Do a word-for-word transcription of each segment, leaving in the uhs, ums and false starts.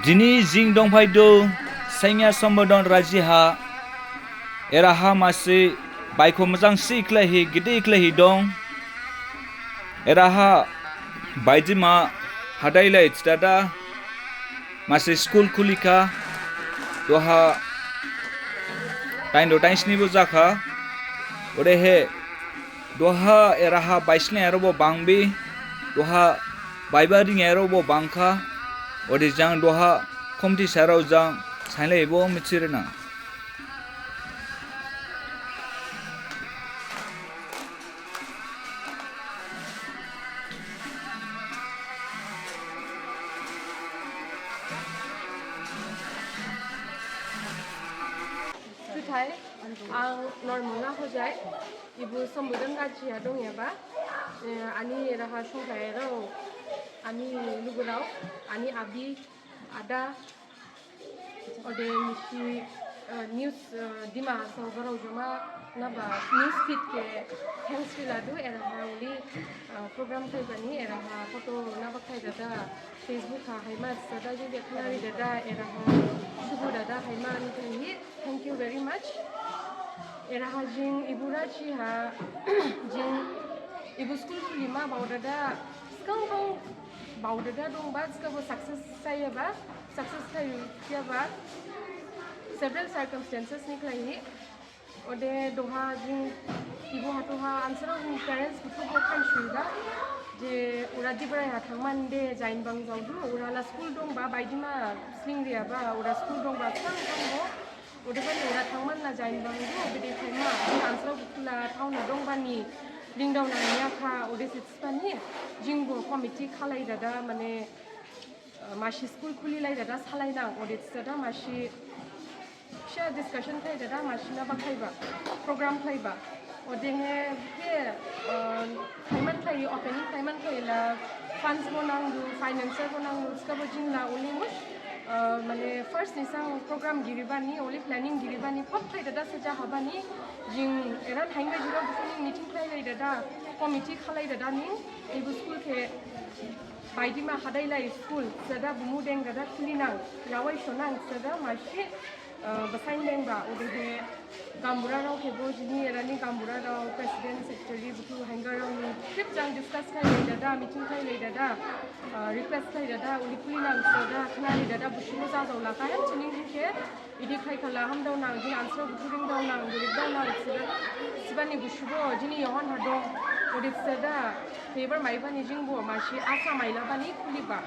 Dini jing dongphaidu Sengya Sambudhan raji ha. Eraha masi baikho mojang si khlaihi gede khlaihi dong. Eraha Baidima hadailai thidada masi school khulikha. Duha dain do dain sni bo jakha. Odehe duha eraha baisni aro bo bangbi. Duha baiba ring aro bo bangkha. Ode jang duha committee sarao jang sainlai bo mithirina. Juthai, ang Normona Hojai, ibu Sambudhan raji ha dongyaba, eh, ani eraha songkhairao, ani lugurao, ani abi, ada, ode misi, eh, news, eh, Dima Hasao barao joma naba news feed khe thanks riladu, eraha uli, eh, program khlaibani, eraha photo naba khlaidada, Facebook ha haima sada jing de khlai dada, eraha sugu dada haima ni khlaihi, thank you very much. Eraha jing ibu raji ha, jing ibu school khulima baodada, sgang bang baodada dongba, sgabo success jayaba, success khlaiyaba, several circumstances ni khlaihi. Ode duha jing ibu hathuha ansarao ni parents buthu bo khainsuiba. Je ura Dibrai ha thangmande jain bang jaodu, ura la school dongba, Baidima slingriyaba, ura school dongba, sang thangbo. Odebani ura thangman la jain bang du, bede khaima, jing ansarao buthu la thaona dongbani, ringdaona niyakha, ode sitsbani, jingbo committee khlai dada, mane, eh, masi school khulilai dada, salainang, ode sitsada masi, Sha discussion khlai dada, masi naba khlaiba, program khlaiba. Odehe khe, uh, khaiman khlai, opening khaiman khlai la funds bo nangdu, financer bo nangdu, sgabo jing la uli mus, uh, mane first nisang program giribani, uli planning giribani, phap khlai dada saja habani, jing eran hainga jiro bukuni meeting khlai lai dada, committee khlai dada ni, ibu school khe Baidima hadailai school, sada bumu deng dada khulinang, yawai sonang, sada masi, uh, basain dengba, odehe gaonburarao khebo jini erani gaonburarao, president, secretary, buthu haingarao ni, khrip jang discuss khlai lai dada, meeting khlai lai dada, uh, request khlai dada, uli khulinang, sada khnari dada, busibo jajao lakha, hem sining jing khe, Idi khlaikhala hamdaonang, jing ansarao buthu ringdaonang, goribdaonang, sida, sibani busubo, jini yaohon ha dong, odebsa da, favor maibani jingbo, masi asa mailabani khuliba.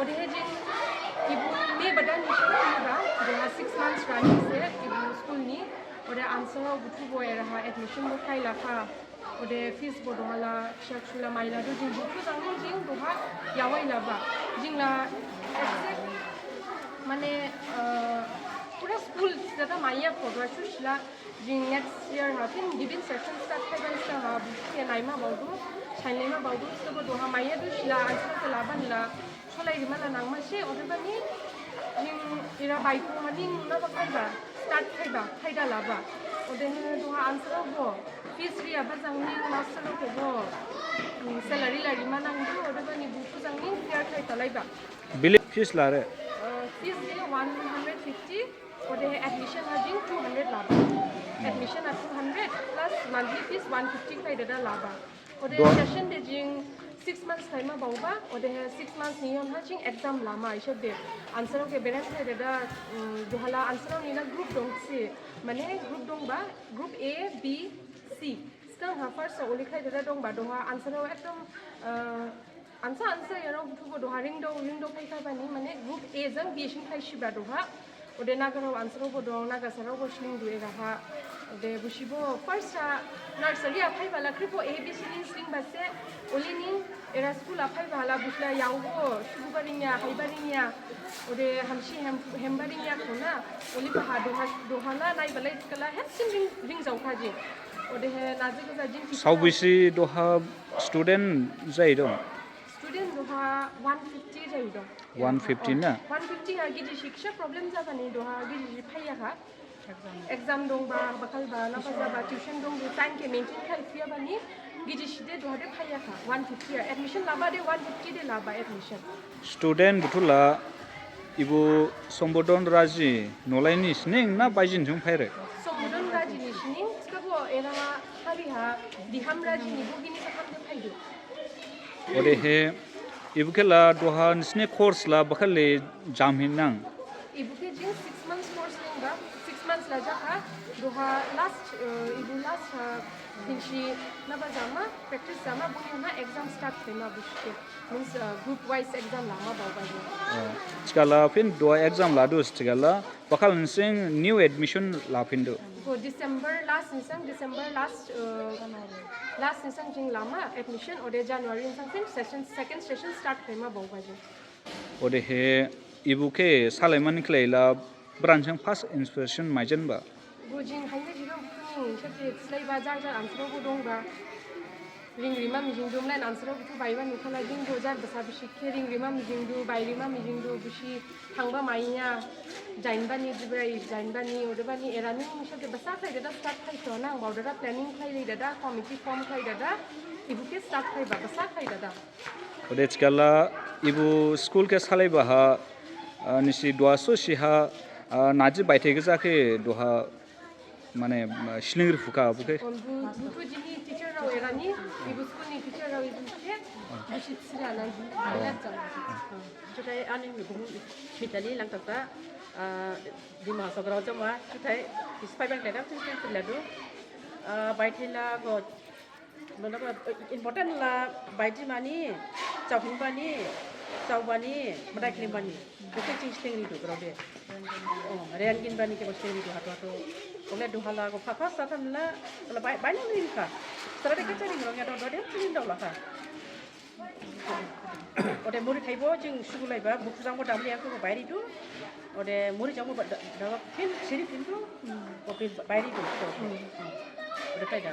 Odehe jing, ibu May badan ni sing khuliba, duha six months running se, ibu school ni, ode ansarao buthubo eraha admission bo khlailakha. Ode fees bo duhala, kisa khula mailadu jing buthu jang jing duha yawai laba. Jing la exact, mane, uh, pura school jada maiya photo susila jing next year ha phin gibin session start khaiban sa ha buthu ya naima baodu, sainlaima baodu, sabo duha maiyadu sila answer khe laban la. Solai rimala nangma se, odebani jing era baikho ha ning naba khaiba, start khaiba, khaida laba. Odehe duha answer bo, fees riyaba jang ning master rao khebo, mm, salary la rima nangdu, odebani buthu jang ning clear khai talaiba. Bili fees lare? Uh, fees de one hundred fifty, odehe admission ha jing two hundred laba. Admission ha two hundred plus monthly fees one fifty khaida da laba. Ode session de jing six months time baoba, odehe six months ni yaohon ha jing exam lama ise de. Answer rao khe beren khlai dada, um, duhala answer rao ni la group dong si. Mane group dongba, group A, B, C. Sgang ha first rao uli khlai dada dongba, duha answer rao ekdom, uh, ansa ansa yarao buthu bo duha ringdao, ringdao khai khabani, mane group A jang B sing khlai siba duha. Ode Nagarao answer rao bo dong, Nagasa rao bo sling du eraha. Ode busibo first ha nursery ha phaiba la khribo A B C ning sling base, oli ning era school ha phaiba la busla yao bo, suguba ringya, haiba ringya. Ode hamsi hem, hemba ringya khona, oli baha duha, duha la naiba lai khala hem sim ring, ring jao kha jing. Odehe naji gaja jing. Saobisi duha student jai dong? Student duha one fifty jai dong. One fifty na? One fifty ha giji si kisa problem jabani duha giji si phaiya kha. Exam dongba, bakal ba, napa jaba, tuition dong du, time khe maintain khlai phiya bani, giji si de duha de phaiya kha, one fifty ha. Admission laba de one fifty de laba admission. Student buthu la Ibu Sombodon Raji nolaini sining na baijin jung phaire? Sombodon Raji ni sining, thikhabo era hariha Diham Raji ni bugini sakham de phaidu. Odehe, ibu khe la duha nisini course la bakhali jamhin nang? Ibu khe jing six months course lengba, six months la jakha, duha last, uh, ibu last, uh, hinsi naba jama, practice jama, buni ha exam start khaima busi khe. Means, uh, group wise exam lama baoba jing. Oh. Thikhala phin duha exam ladu thikhala, bakhal nising new admission laphindu. Go December last nisang, December last, uh, last nisang jing lama admission, ode January nisang phin session, second session start khaima baoba jing. Odehe ibu khe salaimani khlaila branch ang first inspiration maijenba? Go jing haina jiro buthu ni sate slaiba jar jar answer bo dongba. Ring rima mijingdu mlain answer buthu baiba nukhala jing go jar basa bisi khe ring rima mijingdu, bai rima mijingdu, busi thangba maiya, jainbani Dubai, jainbani, odebani erani sate basa khlai dada start khlai to nang, baodada planning khlai dada, committee form khlai dada, ibu khe start khlaiba basa khlai dada. Ode thikhala ibu school khe salaiba ha, ah, nisi duha sosi ha, ah, naji baithai gija khe duha mane, ah, slingri phukha bo khe. On bu, buthu jini teacher rao erani, ibu school ni teacher rao ibu khe, busi thira na, alat jang. Juthai ani mukung Mitali Langthasa, ah, Dima Hasao grao jama, juthai, ispai bang kledam, juthai kledam, ah, baithai la go, Mane ba, eh, important la baidi mani, chaophin bani, chaobani, madai khlim bani. Bokhe jing slingri du grao de. Oh, rean gin bani khe bo slingri du hato hato. Ole duha la go pha pha satham la, ole bai, bai nang ring kha. Sara de khe charing rong ya do do de slingri dao la kha. Ode muri thaibo jing sugulaiba, bukhu jang bo damle ya kho bo bairi du. Ode muri jang bo da, da, phin, siri phin du. Bo phin bairi du. Ode kai da.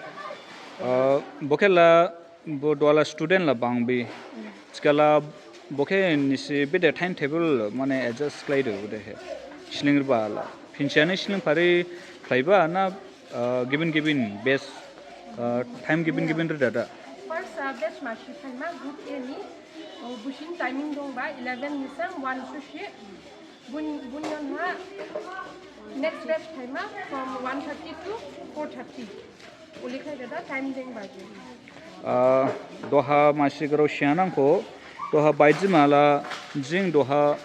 Ah, bokhe la, bo duha la student la bangbi. Thikhala bokhe nisi bede time table mane adjust khlaidu odehe. Slingriba la. Phinsiani sling phari khlaiba na, ah, gibin gibin batch, ah, time gibin gibin rida da? First, ah, batch masi phaima group A ni, oh, busin timing dongba eleven nisang one to six. Bun, bun yon ha next batch phaima from one thirty to four thirty. Uli khai dada time deng baji. Ah, duha masi grao sianang kho, duha baijima la jing duha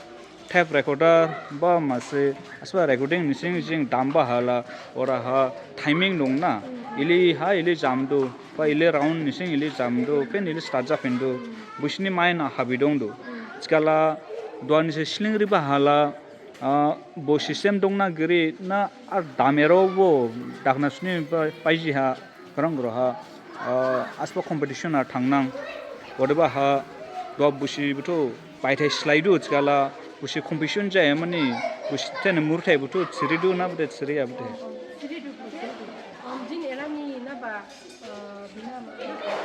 tape recorder ba masi asba recording nising jing damba hala ora ha timing dong na. Ili ha ili jamdu, ba ili round nising ili jamdu, phin ili start japhindu. Busini main ha habi dongdu. Thikhala duha nisi slingriba hala, ah, bo system dongna giri na ar damero bo dakna suni ba paiji ha, grong gro ha, ah, asba competition ha thangnang. Odeba ha duha busi buthu baithai slaidu thikhala busi competition jaya mani busi thene murthai buthu thiridu na buthu thiriya buthu. Thiridu buthu. Om jin erani na ba Ah, bina,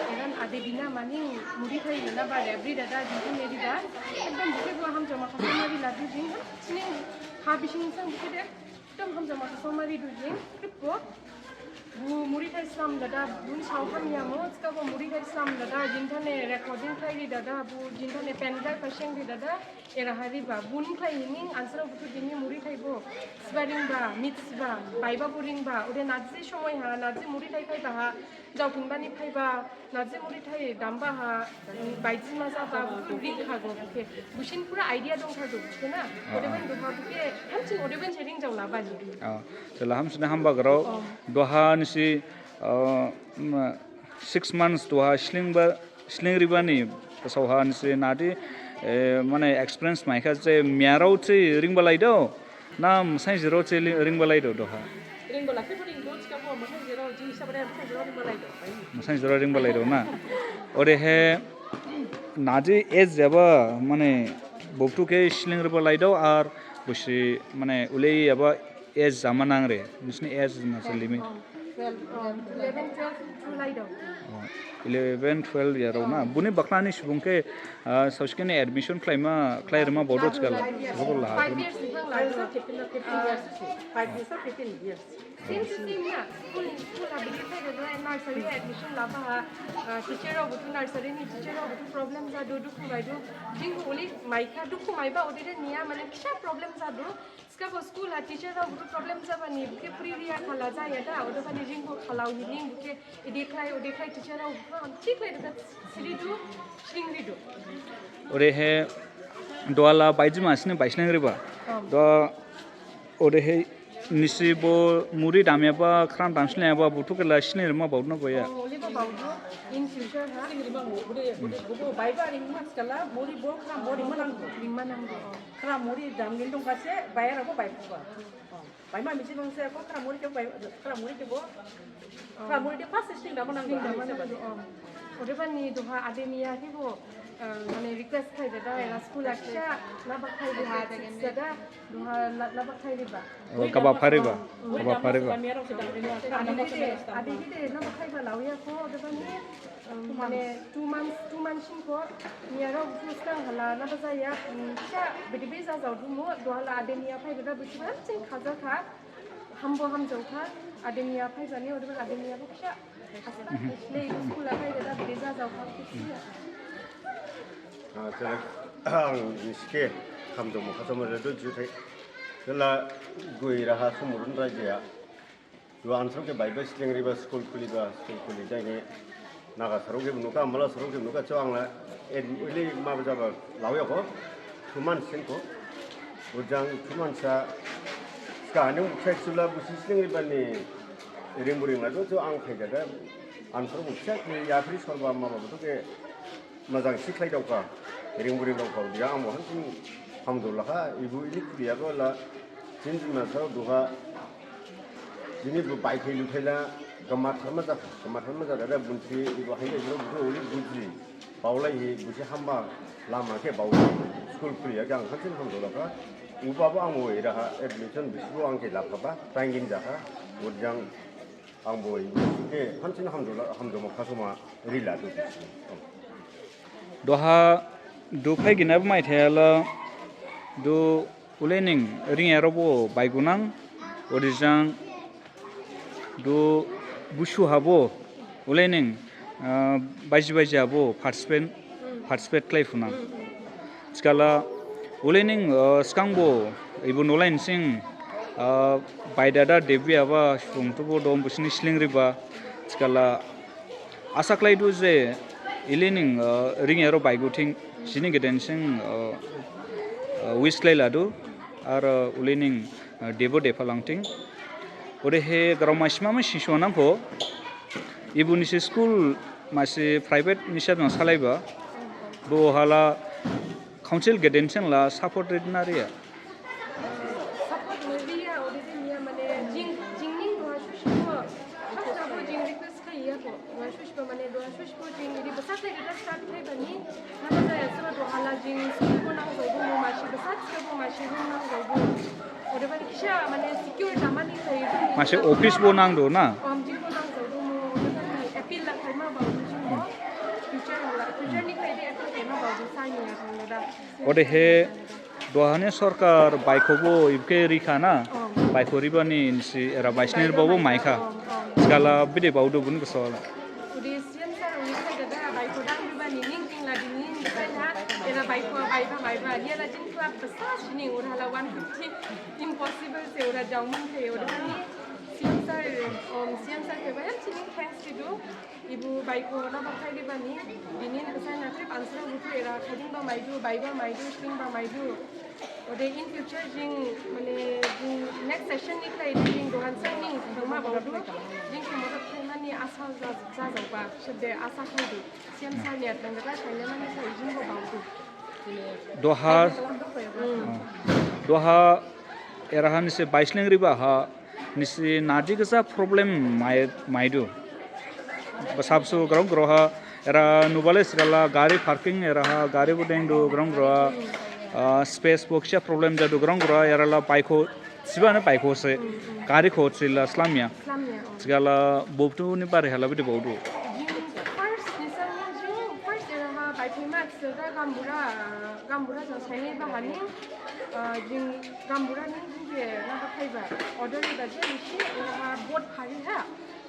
eran ade bina mani muri thai na ba rebri dada jing ne dida. Ekdom bukhe bo hamjama khasamari ladu jing ha. Sini ha bising sang bukhe de. Ekdom hamjama khasamari du jing. Krip bo. Bu muri thai slam dada, bun sao hamya mo, thikhabo muri thai slam dada, jing thane recording khlai ri dada, bu jing thane pen drive pasang ri dada. Era hariba, bun khlai hining answer buthu dini muri thaibo. Siba ringba, mit siba, baiba bo ringba, ode naji somoi ha, naji muri thai phaiba ha, jaophin bani phaiba, naji muri thai damba ha, baiji ma jaba, buthu ring khago, bukhe. Busin pura idea dong khago, bukhe na? Ah, odeban ah. Duha bukhe, hamsin odeban se ring jaola baji. Ah, jala hamsin hamba grao, oh. Duha nisi, ah, ma, six months duha slingba, slingribani, saoha nisi nadi, eh, mane experience maikha je miyarao se ringba laido, na masainjirao se li-, ringba laido duha? Ringba lakhe bo ringdo, thikhabo masainjirao, jing hisab de masainjirao ringba laido. Masainjirao ringba laido na? Odehe, nadi age jaba, mane, bubthu khe slingriba laido, ar busi, mane, ulei yaba age jama nangre, nisi ni age mase limit. Oh, twelve, eleven, twelve, two laido. Oh. Eleven, twelve year rao na. Buni bakhla ni subung khe, ah, saosi khe ni admission khlaima, khlairima bodo thikhala. Bodo laha. Five years ni thang la. Five years, fifteen years. Five years or fifteen years. Same to same na. School, school ha bidi thai do, nursery admission laba ha, ah, teacher rao buthu, nursery ni teacher rao buthu problem jadu, dukhu maidu. Jing uli maikha, dukhu maiba ode de niya, mane khisa problem jadu. Thikhabo school ha teacher rao buthu problem jabani, bukhe phuri riya khala jaya da, odebani jingbo khalao hining, bukhe ede khlai, ode khlai teacher rao buthu, thik khlai da, siri du, sling ri du. Odehe, duha la baijima sini baisleng riba. Om. Duha, odehe, nisi bo muri damyaba, khram damsleyaba, buthu khe la sling rima baodu na boya? Oh, olibo baodu, in future ha. Sling rima mo, bude, bude, bude, baiba ringma thikhala, muri bo khram bo ringma nangdu. Ringma nangdu, oh. Khram muri damgin dongkhase, bayarabo baiphuba. Oh. Baima misi dongse, ko khram muri khe bai, khram muri khe bo. Oh. Khram muri khe first sling dama nangdu, sling dama nangdu, oh. Odebani duha ade miya khe bo, eh, mane request khlai dada, era school ha khisa, laba khlai dada, dada, duha la-, laba khlai riba. Oh, khaba phariba. Oh. Khaba phariba. Ade gede, ade gede, laba khlaiba laoya kho, odebani, Mane two months, two months singkho, miyarao buthu sgang hala, naba jaya, um, khisa bidi be jajaodumu, duha la ade miya phaiba da buthu hamsin khajakha, hambo hamjaokha, ade miya phaibani, odebani ade miya bo khisa, asla, le school ha phaiba da bidi jajaokha, khisa. Ah, chala, ang nisi khe hamjaoma khasaoma redu juthai. Chala, goi raha sumurun rajiya. Duha ansarao khe baiba sleng riba school khuliba, school khuli jaini Naga sarao khe nukha, Mala sarao khe nukha, so ang la, en, uli ma jaba laoya kho, two months singkho. Ujang two months ha, ska ani uksa sula busi sleng ribani ringbu ringla do, so ang phai jaga, ansarao uksa khe yapri sorba ma ba to khe, Majang si khlaidaokha, ringbu ringdaokha, odiya ang bo hamsin hamjaolakha, ibu ili khuriyaba la, jini jima sarao duha, jini bo baithai luthai la, gama tharma jakha, gama tharma jakha, da bunsi ibu hainai jero bujo uli buji, baolaihi busi hamba lama khe bao, school khuliya khe ang hamsin hamjaolakha, ubabo ang bo eraha admission bisibo ang khe laphaba, tangin jakha, ujang Ang bo ibu khe hamsin hamjaola, hamjaoma khasaoma rila du. Duha du phaiginyaba maithai ha la du ulening ringyarao bo baigonang, odejang du busu habo ulening, ah, baiji baiji habo participant, participate khlaiphunang. Thikhala, ulening, ah, sgang bo, ibu nolai nising, ah, baidada debiyaba, subung thubo dong, busini sleng riba, thikhala, asa khlaidu je, ulening, ah, ringyarao baigothing, jini geden sing, ah, ah, wish khlailadu, ar, ah, ulening, ah, debo dephalangthing. Odehe, grao masima ma siswa nangkho, ibu nisi school masi private nisi jang salaiba, bo hala, Council geden sing la support ridna riya? Support no riya, odebani mane jing, jing ning duha susibo, first abo jing request khlaiya kho, duha susibo mane duha susibo jing idi basa khlai rida start khlaibani, naba jaya sura duha la jing school bo nangjaodu, masi basa sura bo masi room nangjaodu. Odebani khisa mane secure tamani khlai. Masi office bo nangdu na? Om, jing bo nangjaodu, odebani appeal la khlaima baodu jing bo. Future la, future ni khlai de appeal khlaima baodu, sani ya thangda. Odehe, duhani sorkar baikhobo ibukhe rikha na, baikho ribani nisi era baisnir baobo maikha. Thikhala bede baodu buni gosola. Ode C M sir uli khai dada baikho dang ribani ning tingla dini ning design ha, era baikho baiba baiba, niya la jing club basa sining ora hala one fifty impossible se ora jaomun khe ora ni C M sir, om, C M sir khe bayam sining thanks ridu. Ibu baikho laba khai ribani, dini ni basa na trip answer buthu era khaidingba maidu, baiba maidu, slingba maidu. Ode in future jing, mane, jing next session ni khlai jing duha sing ning thangma baodu, jing khe modot khlaimani asa ja-, jajaoba, sebde asa khaidu. C M sir ni athang dada khlaimani khlai jing bo baodu. Duha, hmm, duha, eraha nisi baisleng riba ha, nisi nadi gasa problem mai-, maidu. Basabsu grong groha, era nubale sikhala gari parking eraha, gari bo dengdu grong groha, ah, space bo kisa problem jadu grong groha, era la baikho, sibana baikho se, gari kho sila slamya. Slamya, oh. Sikhala bobtu ni bari hala bidi baodu. Jing first Gaonbura, gaonbura jang sainai bahani, uh, jing gaonbura ni jing je naba phaiba. Order riba je nisi, uh, board phari ha,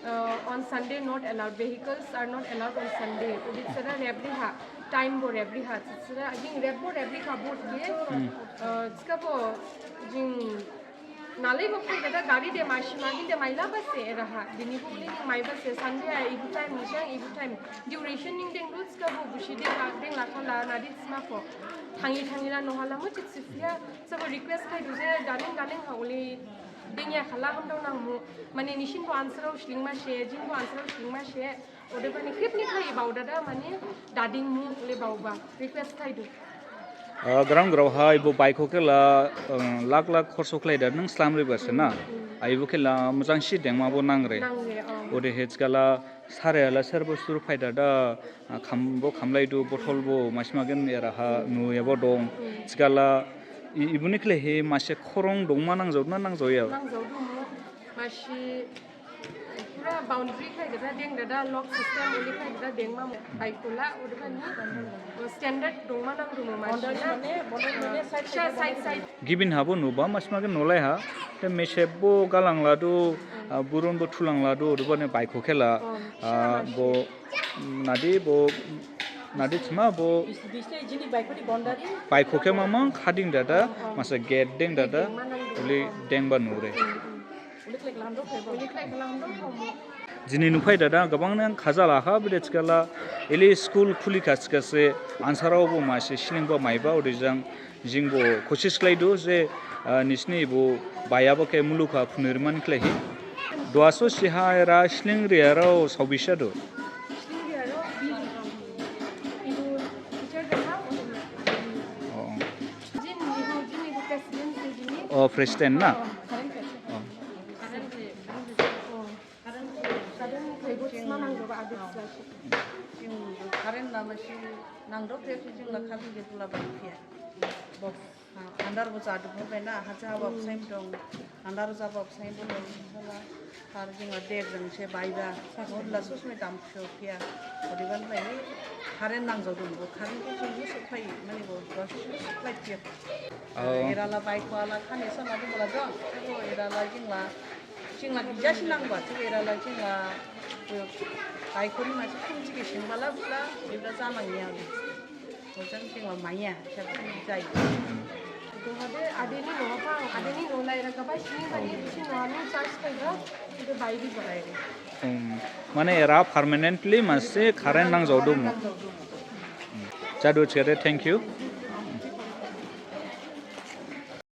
uh, on Sunday not allowed, vehicles are not allowed on Sunday. Odebani sira rebri ha, time bo rebri ha, sira jing reb bo rebri ha board je, Hmm. uh, thikhabo jing Nalai bo phai dada gari de masi magin de maila base eraha. Dini bo uli ning mai base Sunday a ibu time nisang ibu time. Duration ning deng du thikhabo busi deng la deng la khala nadi sma pho. Thangi thangi la nohala mo chit sifia. Sabo request khai du je daning daning ha uli dengya khala hamdao nangmu. Mane nisin bo ansarao sling ma se, jing bo ansarao sling ma se. Odebani khrip ni khlai bao dada mane dading mu le baoba request khai du. Ah, grang grao hai bo baikho khe la, um, lak lak khorso khlai da nung slam riba se na. Hmm. Ai bo khe la mojang si dengma bo nang re. Nang re, oh. Ode he thikhala sare ala ser bo sur phai dada, ah, kham bo khamlai du botol bo masi magen eraha Hmm. nu ebo dong. Hmm. Thikhala i-, ibuni khlai he masi khorong dongma nang jao na nang jao ya? Nang jao du mu. Masi Pura boundary khai gada deng dada lock system uli khai gada deng ma baikho la odebani standard dongma nang dumo masi na. Boundary mane, boundary mane side side side side. Gibin habo nuba masi magen nolai ha. Te mesep bo galang ladu, ah, burun bo thulang ladu odebani baikho khe la, Oh, ah, sure, bo, mm, nadi bo, nadi thima bo, Bis-, bisle jini baikho ni boundary. Baikho khe mamang khading dada, Oh, oh. masa gate deng dada, Deng ma nang dumo. uli deng ba nure. Hmm, hmm. Jini nuphai dada gabang nang khaja lakha bede thikhala ili school khuli kha thikhase ansarao bo masi slingba maiba odejang jingbo kosis khlaidu je, ah, nisini bo bayaba khe mulukha phunirman khlaihi. Duaso siha era sling riyarao saobisa du. Oh. Oh, president na? Oh. Jing current la masi nangdao khe jing la khali je dula bai phiya. Box, ah, andar bo jadu bo bai na, haja haba bsaim dong, andar jaba bsaim dong, sala, ar jing la dek jang se baiba, hor la susmai dam phiya. Odebani lai current nangjao dong bo, current khe jing supply, mane bo, supply phiya. Oh. Era la baikho la khani sana dong bo la dong, era la jing la Jing la gija si nangba, jing era la jing la, eh, baikho ni masi khum jige sing bala bala, bibra janang ya. Ojang jing la maiya, siya jai. Duha de, adeni noh phang, adeni noh lai ra gaba sini bani, bisi noh ni charge khai ga, itu bai di bai. Hmm, mane era permanently masi current nangjao du mo. Nangjao du mo. Hmm. Jadu chere, thank you.